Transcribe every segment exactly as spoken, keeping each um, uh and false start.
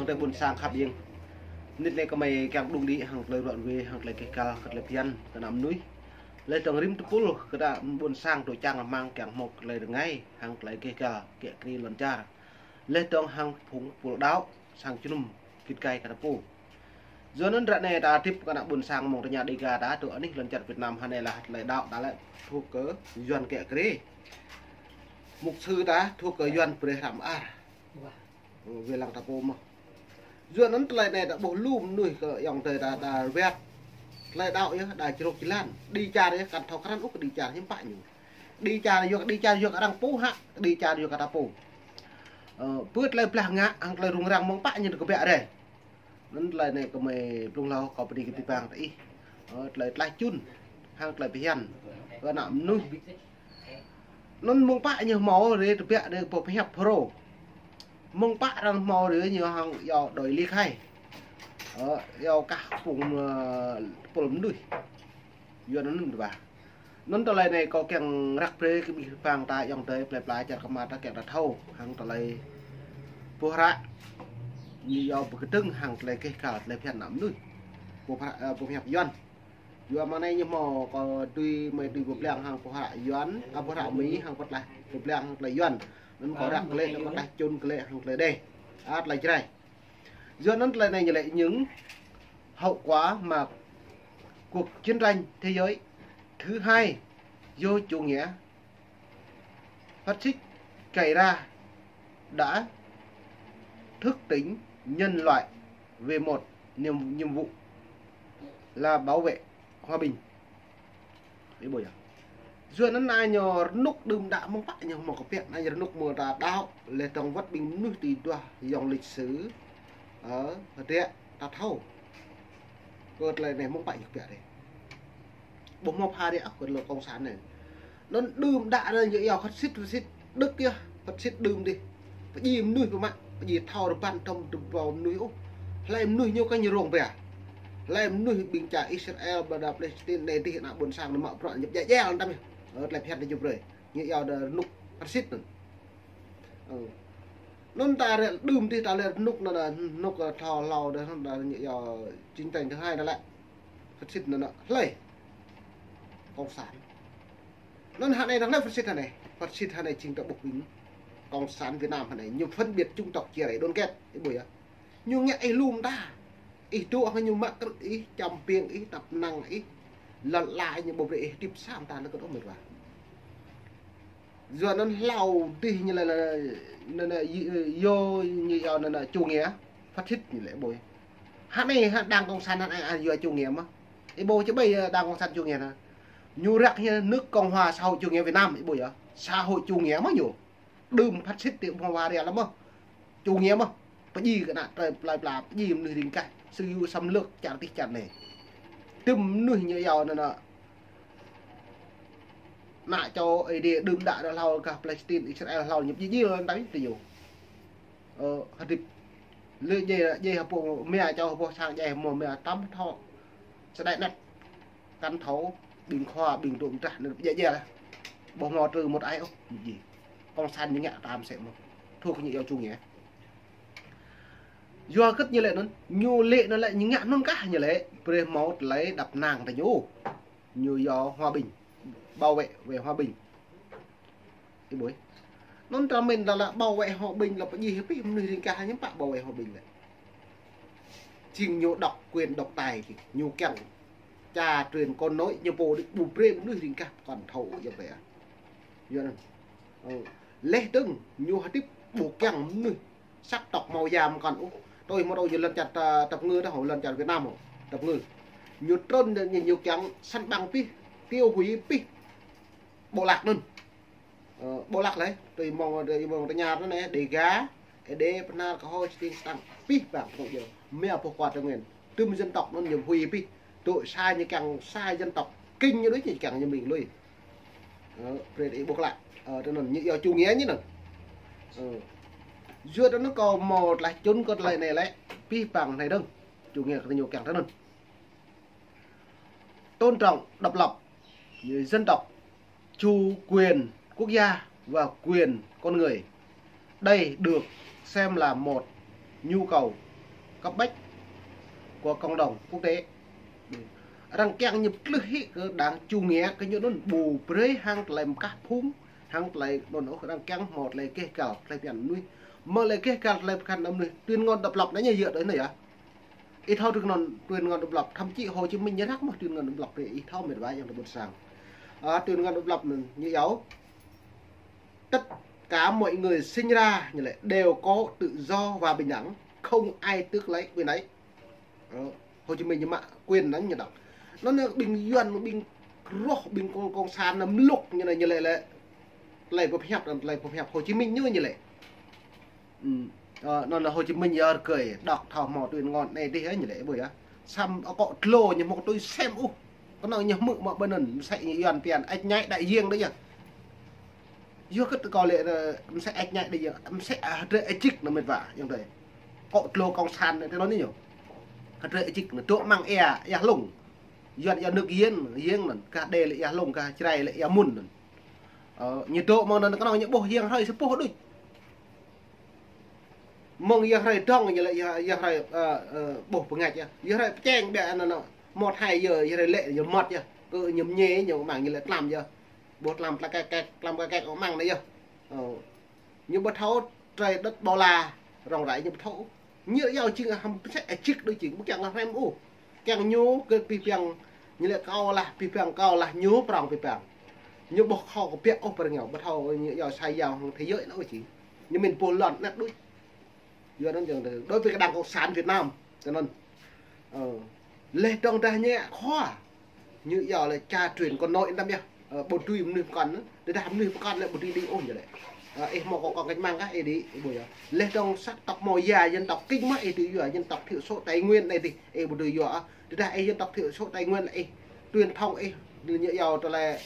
Tơlơi ƀôn sang khăp ƀing. Nĭt anai kơmơi kiăng đung đĭ hăng tơlơi ruă ruê, hăng tơlơi keh kăl, kơ tơlơi phiăn, kơ ană mơnuih. Laih dơ̆ng rĭm tơpul, kơ ană ƀôn sang tơčang rơmang kiăng hmâo tơlơi rơngai, hăng tơlơi keh kăl, kiă kriê lŏn čar. Laih dơ̆ng hăng phung pô đaŏ, sang jơnum, git gai kơ ta pô. Yua anŭn ră anai ta hơdip kơ ană ƀôn sang mơ̆ng tơña Đêga ta, tơ anih lŏn čar Việt Nam hơnai lah tơlơi đaŏ ta lĕ thuộc kơ Yuan kiă kriê. Mục sư ta thuộc kơ Yuan brơi hră mơar. Ơ, wai lăng ta pô mơ̆n. Yua anŭn tơlơi anai ta ƀuh lu mơnuih kơ ayŏng adơi ta, ta wĕt. Tơlơi đaŏ yơh, đa čruk jơlan. Đĭ čar yơh, kăn thâo krăn ôh kơ đĭ čar hiư̆m pă ñu. Đĭ čar yua, đĭ čar yua kơ arăng pô hă, đĭ čar yua kơ ta pô. Ơ, pơ tơlơi blah ngă, hăng tơlơi rŭng răng mơ̆ng pă ñu kơ biă rai. Anŭn tơlơi anai kơmơi blung hlâo kâo pơđi kơ abih bang ta ih. Ơ, tơlơi tlaih čun, hăng tơlơi phiăn. Kơ ană mơnuih. Anŭn mơ̆ng pă ñu hmâo rai tơbiă rai pơhiăp Phrô. Mơ̆ng pă arăng hmâo rai ñu hăng yua đuaĭ ly khai. Ơ, yua kah phung, ơ, tơpul mơnuih. Yua anŭn tơpă. Anŭn tơlơi anai kâo kiăng răk brơi kơ abih bang ta ayŏng adơi plơi pla čar kơmă ta kiăng ta thâo. Hăng tơlơi boh hră. Ñu yua pơkơdơ̆ng hăng tơlơi keh kăl tơlơi phiăn ană mơnuih. Boh hră, ơ, boh hiăp Yuan. Yua mơ̆ng anai ñu hmâo kâo tui mơi tui pơblang hăng boh hră Yuan, ơ, boh hră Mi hăng pơtlaih pơblang hăng tơlơi Yuan. Anŭn kâo răk glaĭ, anŭn pơtlaih čun glaĭ hăng tơlơi đeh. Ă, tơlơi Jrai. Yua anŭn tơlơi anai ñu lĕ những hậu quả mà cuộc chiến tranh thế giới thứ hai do chủ nghĩa phát xít gây ra đã thức tỉnh nhân loại về một niềm, nhiệm vụ là bảo vệ hòa bình. Ih ƀuh yơh. Yua anŭn anai ñu rơnŭk đưm đă mơ̆ng pă ñu hmâo kơ biă, anai ñu rơnŭk mơ̆ng ta đaŏ, laih dơ̆ng wơ̆t ƀing mơnuih tui duah yŏng lịch sử, ơ, hơdră ta thâo. Kơ tơlơi anai mơ̆ng pă ñu kơ biă rai. Ƀuh hmâo pha rai ôh kơ tơlơi cộng sản anai. Anŭn đưm đă anai ñu yua phát xít, phát xít Đức yơh, phát xít đưm dih. Pơdjai mơnuih pơmă, pơdjai thâo rơbăn tơm tơm pô mơnuih ôh. Hlơi mơnuih ñu kơ ñu rông bia. Hlơi mơnuih ƀing čar Israel, ƀôdah Palestine, anai dih ană ƀôn sang anai mă bruă ñu pơdjai djel anŭn tăm yơh. Ơ, tơlơi phiăn ta jŭp brơi. Ñu yua đa rơnŭk phát xít anŭn. Ơ. Anŭn ta rai đưm dih ta rai rơnŭk anŭn, anŭn rơnŭk, ơ, thâo hlâo đa anŭn đa ñu yua chiến tranh thứ hai đa lĕ. Phát xít anŭn, anŭn hlơi. Cộng sản. Anŭn hơnai dơ̆ng lĕ phát xít hơnai. Phát xít hơnai jing ta ƀuh ƀing cộng sản Việt Nam hơnai. Ñu phân biệt chủng tộc chia rẽ đoàn kết. Ih ƀuh yơh. Ñu ngă ih lŏm ta. Ih dŏ hăng ñu mă krư̆ ih, čăm piêng ih, tăp năng ih. Lăl la ih ñu ƀu brơi ih hơdip sa mơta anŭn kơ ôh mĕt wa. Yua anŭn hlâo dih ñu lĕ, lĕ, lĕ, lĕ, yua ñu yua anŭn, anŭn chủ nghĩa phát xít ñu lĕ ƀuh. Hơnai hă đảng cộng sản hơnai, ă, yua chủ nghĩa mơ̆n. Ih ƀuh či ƀai, ơ, đảng cộng sản chủ nghĩa anŭn. Ñu răk ñu nước Cộng hòa xã hội chủ nghĩa Việt Nam, ih ƀuh yơh. Xã hội chủ nghĩa mơ̆n ñu. Đưm phát xít ti hmâo wa ria lăm mơ̆n. Chủ nghĩa mơ̆n. Pơdjai kơ ană tơlơi plơi pla, pơdjai mơnuih ring kah. Sự xâm lược čar tih čar anai. Tơm mơnuih ñu yua anŭn, anŭn. Ană čô Ơi Adai đưm đă đa hlâo kơ Palestine, Israel hlâo ñu pơdjai lăm ta ih tơ yua. Ơ, hơdip. Lĕ djai, djai hơpô mia čô hơpô sang djai hơmô mia tăm thâo. Sơđai anăt. Kăn thâo, ƀing khua, ƀing dŏ mơtrah, anŭn pơdjai djel. Ƀuh hmâo trư mŭt ai ôh, djai. Cộng sản ñu ngă tam sĕ mơ̆n. Thâo kơ ñu yua chủ nghĩa. Yua hơget ñu lĕ anŭn, ñu lĕ anŭn lĕ, ñu ngă anŭn kah ñu lĕ, brơi hmâo tơlơi đăp năng tơ ñu. Ñu yua hòa bình, bảo vệ về hòa bình. Ih ƀuh. Anŭn ta mĭn đa lĕ bảo vệ hòa bình lĕ pơdjai hĭ pih mơnuih ring kah hiư̆m pă bảo vệ hòa bình lĕ. Jing ñu độc quyền độc tài kơ, ñu kiăng. Cha truyền con nối, ñu pô đĭ ƀu brơi mơnuih ring kah kăn thâo yơh ƀĕ. Yua anŭn. Ơ. Laih dơ̆ng, ñu hơdip ƀu kiăng mơnuih sắc tộc màu da mơ̆n kăn ôh. Tui hmâo tui ñu lŏn čar ta, tăp ngư ta hŏ, lŏn čar Việt Nam hŏ, tăp ngư. Ñu trŭn ñu, ñu kiăng săn bằng pih, tiêu hủy pih. Bộ lạc anŭn. Ơ, bộ lạc lĕ, tui mơ̆ng, tui mơ̆ng tơña anŭn anai, Đêga, Êđê, Bahnar, Kơho, Stiêng, Sêtăng. Pih bang tơnŭk yơh. Mia boh kua Tây Nguyên. Tơm dân tộc anŭn ñu hủy pih. Tui sa ñu kiăng sa dân tộc. Kinh ñu đuaĭ ñu kiăng ñu mĭn lui. Ơ, brơi ih ƀuh klă. Ơ, tơ anŭn ñu yua chủ nghĩa ñu anŭn. Ơ. Yua tơ anŭn kâo hmâo tơlơi čun kơ tơlơi anai lĕ. Pih bang anai dơ̆ng. Chủ nghĩa kơ ñu kiăng tơ anŭn. Tôn trọng độc lập dân tộc, chủ quyền quốc gia và quyền con người. Đây được xem là một nhu cầu cấp bách của cộng đồng quốc tế. Arăng kiăng ñu plih hĭ kơ đảng chủ nghĩa kơ ñu anŭn ƀu brơi hăng tơlơi mơkah phung, hăng tơlơi anŭn ôh, arăng kiăng hmâo tơlơi keh kăl, tơlơi phiăn mơnuih. Mơ̆ tơlơi keh kăl, tơlơi phiăn mơnuih tuyên ngôn độc lập anai ñu djơ̆ tui anai yơh. Ih thâo tuyên ngôn, tuyên ngôn độc lập, thậm chí Hồ Chí Minh ñu răk mơ̆ tuyên ngôn độc lập, ih thâo mĕt wa ayŏng adơi ƀôn sang. À, tuyên ngôn độc lập anŭn ñu iâu: Tất cả mọi người sinh ra, ñu lĕ, đều có tự do và bình đẳng, không ai tước lấy quyền ấy. Ờ, Hồ Chí Minh ñu mă quyền anŭn ñu đŏk. Anŭn anai ƀing Yuan, ƀing roh, ƀing cộng, cộng sản anŭn mlŭk ñu anai ñu lĕ lĕ. Tơlơi pơhiăp anŭn, tơlơi pơhiăp Hồ Chí Minh ñu ñu lĕ. Ừm. Ờ, anŭn anai Hồ Chí Minh yơh rơgơi đŏk thâo hmâo tuyên ngôn anai dih ñu lĕ ƀuh yơh. Samơ̆ akŏ tlô ñu hmâo tui sem ôh. Kơnơ̆ng ñu hmư̆ mă ƀơi anŭn, mơsĕ ñu Yuan phiăn, ĕch ñai đại diện đôč yơh. Yua kơ tơ kâo lĕ, ơ, mơsĕ ĕch ñai đôč yơh, mơsĕ, à, hơdrơi ĕch čik anŭn mĕt wa, ayŏng adơi. Akŏ tlô cộng sản anai tui anŭn ñu. Hơdrơi ĕch čik anŭn dŏ amăng ia, ia hlung. Yuan iâu nước giếng, giếng anŭn, gah Đê lĕ ia hlung, gah Jrai lĕ ia mŭn anŭn. Ơ, ñu dŏ amăng anŭn kơnơ̆ng ñu ƀuh yang hrơi sa boh đôč. Mơ̆ng yang hrơi dŏng ñu lĕ yang, yang hrơi, ơ, ơ, ƀuh bơngač yơh. Yang hrơi pơčeng biă anŭn, anŭn, mơmŏt hai yơh, yang hrơi lĕ yơh mơmŏt yơh. Kơ ñu mơñê ñu amăng ñu lĕ tlam yơh. Ƀuh tlam tla kek kek, tlam kek kek amăng anai yơh. Ơ. Ñu ƀu thâo trái đất bao la rộng rãi ñu ƀu thâo. Ñu iâu jing hăm pơsĕ ĕch čik đôč jing, ƀu kiăng hrăm ôh. Kiăng ñu kơ pih piăng, ñu lĕ kâo lah pih piăng, kâo lah ñu prŏng pih piăng. Ñu ƀuh khŏm kơ biă ôh pơ rơngiao, ƀu thâo ñu iâu sa iâu hăng thế giới anŭn ôh jing. Ñu mĭn pô lŏn anŭn đôč. Yua anŭn ayŏng adơi, đối với cái Đảng Cộng sản Việt Nam, tui anŭn. Ơ, leh dŏng dah ñu khua. Ñu iâu lĕ cha truyền con nối anŭn yơh. Ơ, ƀu dưi mơnuih pơkŏn, tơdah mơnuih pơkŏn lĕ ƀu dưi đĭ ôh ñu lĕ. Ơ, ih hmâo kơ kŏng kĕch măng kah, ih đĭ, ih ƀuh yơh. Leh dŏng sắc tộc màu da dân tộc kinh mơ̆ ih dưi yua dân tộc thiểu số Tây Nguyên anai dih, ih ƀu dưi yua. Tơdah ih dân tộc thiểu số Tây Nguyên lĕ ih truyền thống ih, ñu iâu tơlơi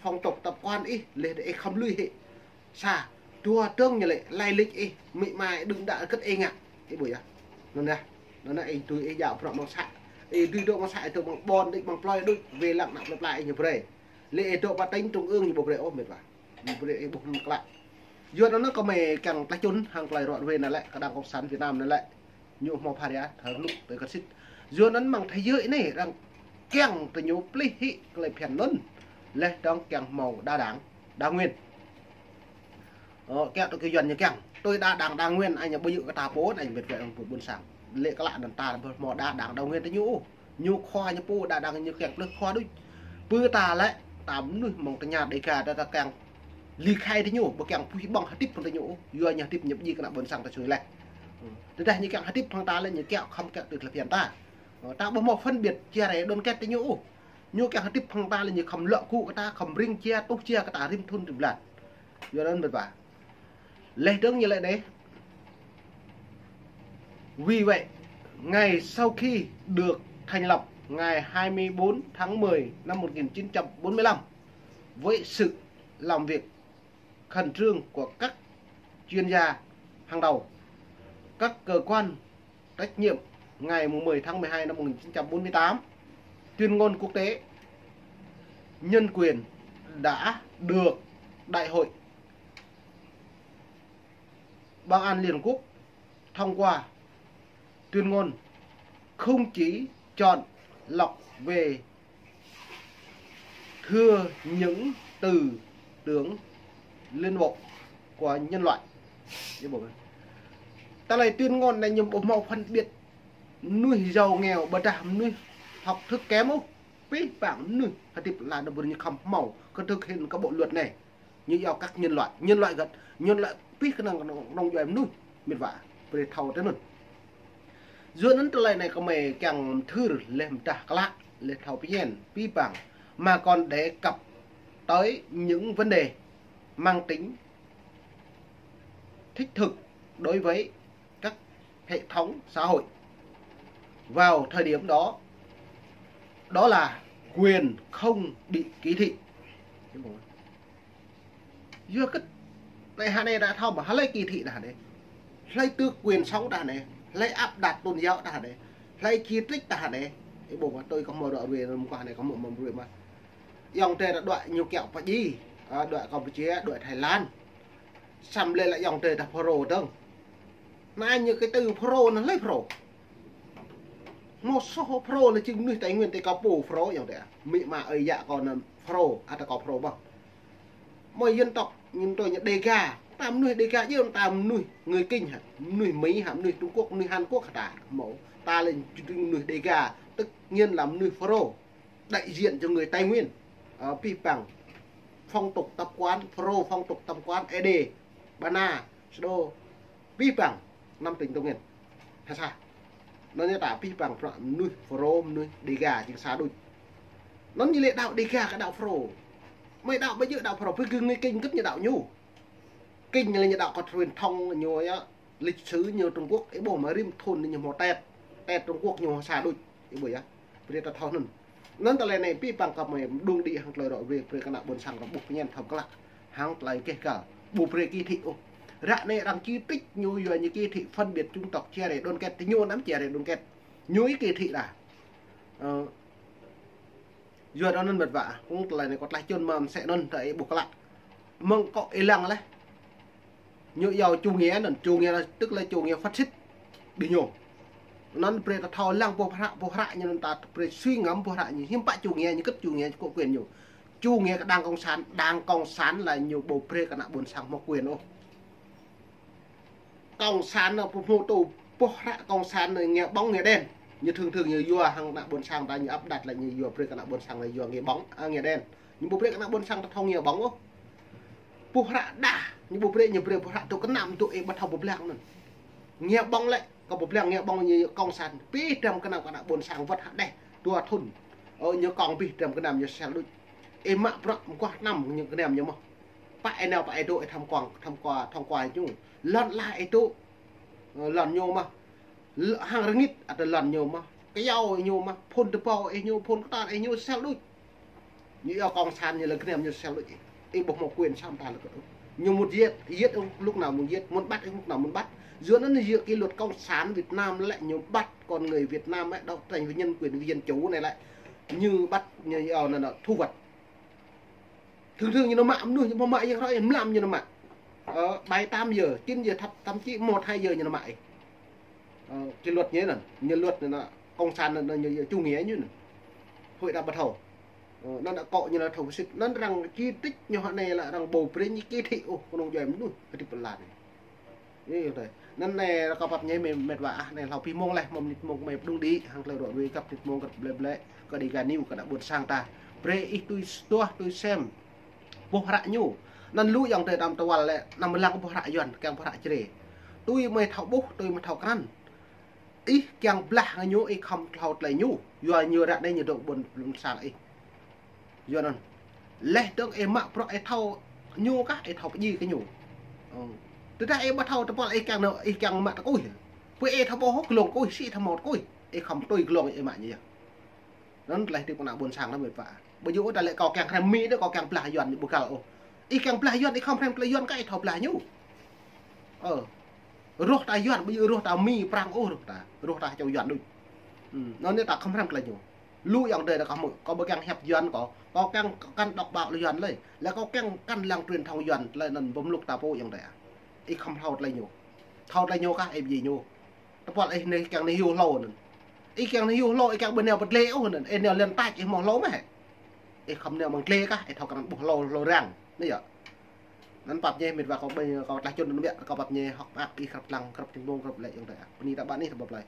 phong tục tập quán ih, leh ih khŏm lui hĭ. Sa, dua dơ̆ng ñu lĕ, lai lịch ih, mĭ mai đưm đă kơ̆t ih ngă. Ih ƀuh yơh. Anŭn yơh. Anŭn yơh, ih dưi ih djă bruă amăng să. Ih dưi dŏ amăng să, ih dŏ amăng ƀôn đôč, amăng plơi đôč, wai lăng ană plơi pla ih ñu brơi. Lĕ ih dŏ pơ tỉnh trung ương ñu ƀu brơi ôh mĕt wa. Ñu brơi ih ƀuh anŭn klă. Yua anŭn kơmơi kiăng tlaih čun hăng tơlơi ră ruai anai lĕ, kơ Đảng Cộng sản Việt Nam anai lĕ. Ñu hmâo phara thar lu tơ kơsĭt. Yua anŭn amăng thế giới anai arăng kiăng tơ ñu plih hĭ tơlơi phiăn anŭn. Leh dŏng kiăng hmâo đa đảng, đa nguyên. Ơ, kiăng tơ kơ Yuan ñu kiăng. Tui đa đảng, đa nguyên, anai ñu ƀu djơ̆ kơ ta pô, anai ñu mĕt wa ayŏng ƀôn sang. Lĕ kơ lă anŭn ta ƀu hmâo đa đảng, đa nguyên tơ ñu ôh. Ñu khua ñu pô đa đảng ñu kiăng plih khua đôč. Pơ ta lĕ, ta mơnuih mơ̆ng tơña Đêga ta, ta kiăng ly khai tơ ñu, ƀu kiăng pui ƀơ̆ng hơdip hăng tơ ñu ôh. Yua ñu hơdip ñu ƀu djơ̆ kơ ană ƀôn sang ta sui leh. Tơdah ñu kiăng hơdip hăng ta lĕ ñu kiăng khŏm kiăng tui tơlơi phiăn ta. Ơ, ta ƀu hmâo phân biệt chia rẽ đoàn kết tơ ñu ôh. Ñu kiăng hơdip hăng ta lĕ ñu khŏm lŏ gŭ kơ ta, khŏm ring jia, tuh jia kơ ta rĭm thŭn rĭm blan. Yua anŭn mĕt wa. Leh dơ̆ng ñu lĕ đe. Vì vậy, ngay sau khi được thành lập, ngày hai mươi bốn tháng mười năm một nghìn chín trăm bốn mươi lăm, với sự làm việc khẩn trương của các chuyên gia hàng đầu, các cơ quan trách nhiệm, ngày mười tháng mười hai năm một nghìn chín trăm bốn mươi tám, tuyên ngôn quốc tế nhân quyền đã được Đại hội Bảo an Liên Hợp Quốc thông qua. Tuyên ngôn không chỉ chọn lọc về thưa những tư tưởng liên bộ của nhân loại. Tơlơi tuyên ngôn anai ñu ƀu hmâo phân biệt mơnuih giàu nghèo, ƀôdah mơnuih học thức kém ôh. Pih păng mơnuih hơdip lăm ană ƀôn ñu khŏm hmâo kơ thực hiện kơ bộ luật anai. Ñu iâu các nhân loại, nhân loại gơ̆t, nhân loại pih kơnơ̆ng kơnơ̆ng djuai mơnuih, mĕt wa, brơi thâo tơ anŭn. Yua anŭn tơlơi anai kơmơi kiăng thâo leh mơdah klă, leh thâo pơñen, pih păng, mà còn đề cập tới những vấn đề mang tính thiết thực đối với các hệ thống xã hội vào thời điểm đó, đó là quyền không bị kỳ thị. Yua kơ anai hơnai ta thâo mơ̆, hlơi kỳ thị ta hơnai. Hlơi tước quyền sống ta hơnai. Hlơi áp đặt tôn giáo ta hơnai. Hlơi chỉ trích ta hơnai. Ih ƀuh mơ̆, tui kơ hmâo ră ruai, mơ̆ng kơ hơnai kơ hmâo mơ̆ng ruai mơ̆. Ayŏng adơi ta đuaĭ ñu kiaŏ pơ ji, a, đuaĭ Campuchia, đuaĭ Thái Lan. Samơ̆ lĕ lĕ ayŏng adơi ta Phrô dơ̆ng. Anai ñu kơ tơ Phrô anŭn hlơi Phrô. Mâo soh Pharaoh lĕ jing mơnuih Tây Nguyên tơ kâo pô Pharaoh yŏng tơ. Mĭ ma ơi yă kâo anŭn Pharaoh, ăt kâo Pharaoh ƀơh. Mâo dân tộc ñu tơ ñu Đêga. Ta mơnuih Đêga yơh, ta mơnuih người Kinh hă, mơnuih Mỹ hă, mơnuih Trung Quốc, mơnuih Hàn Quốc hă ta. Mâo ta lĕ jing mơnuih Đêga, tức nhiên là mơnuih Pharaoh. Đại diện cho người Tây Nguyên. Ờ, pih păng phong tục tập quán, Pharaoh phong tục tập quán, Êđê, Ba Na, Sđô, pih păng năm tỉnh Tây Nguyên. Hă sa. Anŭn ñu ta pih păng prăk mơnuih Pharaoh, mơnuih Đêga jing sa đôč. Anŭn ñu lĕ đaŏ Đêga kơ đaŏ Pharaoh. Mơi đaŏ ƀu djơ̆ đaŏ Pharaoh, ƀơi gơ̆ng người Kinh gơ̆t ñu đaŏ ñu. Kinh lĕ ñu đaŏ kơ truyền thống ñu yơh. Lịch sử ñu Trung Quốc, ih ƀuh mă rĭm thun ñu hmâo Tết. Tết Trung Quốc ñu hmâo sa đôč, ih ƀuh yơh. Brơi ta thâo anŭn. Anŭn tơlơi anai pih păng kơ mơi đung đĭ hăng tơlơi rŏ brơi, brơi kơ ană ƀôn sang ta ƀuh pơñen thâo klă. Hăng tơlơi keh kal. Ƀu brơi kỳ thị ôh. Ră anai arăng chỉ trích ñu yua ñu kỳ thị phân biệt chủng tộc chia rẽ đoàn kết, tơ ñu năm chia rẽ đoàn kết. Ñu ih kỳ thị đa. Ơ, Yua anŭn mĕt wa, kung tơlơi anai kâo tlaih čun mơ̆n mơsĕ anŭn tơ ih ƀuh klă. Mơ̆ng kâo ih lăng leh. Ñu iâu chủ nghĩa anŭn, chủ nghĩa là, tức là chủ nghĩa phát xít. Ƀing ñu. Anŭn brơi ta thâo lăng boh hră, boh hră ñu anŭn ta brơi suy ngẫm boh hră ñu. Hiư̆m pă chủ nghĩa ñu gơ̆t chủ nghĩa có quyền ñu. Chủ nghĩa kơ đảng cộng sản, đảng cộng sản là ñu ƀu brơi kơ ană ƀôn sang hmâo quyền ôh. Cộng sản anŭn ƀu hmâo tŭ boh hră cộng sản anŭn nghe bóng nghe đèn. Ñu thường thường ñu yua hăng ană ƀôn sang ta ñu áp đặt lĕ ñu yua brơi kơ ană ƀôn sang lĕ yua nghe bóng, à, nghe đèn. Ñu ƀu brơi kơ ană ƀôn sang ta thâo nghe bóng ôh. Boh hră đa, ñu ƀu brơi, ñu brơi boh hră tŭ kơnăm tŭ ih ƀu thâo ƀu blang anŭn. Nghe bóng lĕ, kâo ƀu blang nghe bóng ñu cộng sản. Pih dram kơnăm kơ ană ƀôn sang wơ̆t hă đeh, dua thun. Ơ, ñu kông pih dram kơnăm ñu sel đôč. Ih mă prăk mơguah năm ñu kơnăm ñu mơ̆n. Pă ih nao pă ih dŏ ih tham quan, tham quan, tham quan ñu. Lŏn ala ih dŏ, ơ, lŏn ñu mơ̆n. L-, hăng rơngit ăt lŏn ñu mơ̆n. Kơyâo ñu mơ̆n. Phun tơpâo ih ñu, phun kơtar ih ñu sel đôč. Ñu iâu cộng sản ñu lĕ kơnăm ñu sel đôč. Ih ƀu hmâo quyền săm ta lĕ kơ đôč. Ñu muốn giết, giết lúc nào muốn giết, muốn bắt lúc nào muốn bắt. Yua anŭn yua kỷ luật cộng sản Việt Nam lĕ ñu bắt con người Việt Nam ấy, đấu tranh vì nhân quyền, vì dân chủ anai lĕ. Ñu bắt, ñu iâu anŭn, anŭn thu hoạch. Thường thường ñu nao mă mơnuih, ñu ƀu mă yang hrơi, mlam ñu nao mă. Ờ, bảy tám giờ, chín giờ, thậm, thậm chí một hai giờ ñu nao mă. Ờ, kỷ luật ñu anŭn, ñu luật anŭn, cộng sản anŭn, anŭn, ñu, ñu chủ nghĩa ñu anŭn. Hơi đa ƀu thâo. Ờ, anŭn đa kơ ñu lĕ thâo sĭt, anŭn arăng chỉ trích ñu hă anai lĕ arăng ƀu brơi ñu kỳ thị ôh, kơnơ̆ng djuai mơnuih, hơdip pơlan anai. Yơh, yơh, tơi. Anŭn anai ră kâo pap ñai mĕt wa ah, anai hlâo pih mông leh, mơ̆ng mơnit mông mơi pơđung đĭ, hăng tơlơi rŏ ruai kăp mơnit mông kăp blĕ blĕ, kơ Đêga News, kơ ană ƀôn sang ta. Brơi ih tui stuah, tui sem. Boh hră ñu. Anŭn lu yŏng tơi đam tơwal lĕ, anăm lăng boh hră Yuan, kiăng boh hră Jrai. Tui mơi thâo ƀuh, tui mơi thâo krăn. Ih kiăng blah hăng ñu, ih khŏm thâo tơlơi ñu. Yua ñu ră anai ñu dŏ ƀôn, ƀôn sang ih. Yua anŭn. Leh dơ̆ng ih mă prăk ih thâo ñu kah, ih thâo pơjing kơ ñu. Ơ. Tơdah ih ƀu thâo tơpul ih kiăng nao, ih kiăng mă tơkuih. Pơ ih thâo ƀuh glông kuih, sĭ thâo mâo tơkuih. Ih khŏm tui glông ih mă ñu yơh. Anŭn tơlơi hơdip kơ ană ƀôn sang ta mĕt wa. Ƀu djơ̆ ôh ta lĕ kâo kiăng hrăm Mi đôč, kâo kiăng blah Yuan ƀu găl ôh. Ih kiăng blah Yuan, ih khŏm hrăm tơlơi Yuan kah ih thâo blah ñu. Ơ. Rŏh ta Yuan, ƀu djơ̆ rŏh ta Mi Prăng ôh, rŏh ta. Rŏh ta čô Yuan đôč. Hm, anŭn anai ta khŏm hrăm tơlơi ñu. Lu yŏng tơi ta kâo mơ̆, kâo ƀu kiăng hiăp Yuan kâo. Kâo kiăng kăn đọc báo Yuan lơi. Lĕ kâo kiăng kăn lăng truyền thông Yuan lơi anŭn bơm lŭk ta pô yŏng tơi ah. Ih khŏm thâo tơlơi ñu. Thâo tơlơi ñu kah ih pơjing ñu. Tơpul ih anai kiăng nao hyu hlô anŭn. Ih kiăng nao hyu hlô, ih kiăng ƀu nao pơ glai ôh anŭn. Ih nao lŏn tač ih hmâo hlô mơ̆ hĕ. Ih khŏm nao mơ̆ng glai kah, ih thâo krăn ƀuh hlô, hlô răng. Anai yơh. Anŭn pap ñai mĕt wa kâo ƀơi, kâo tlaih čun anŭn biă, kâo pap ñai hŏk mơak ih krăp lăng, krăp čơmông, krăp lĕ yŏng tơi ah. Bơni ta ƀă anih ta ƀuh plơi.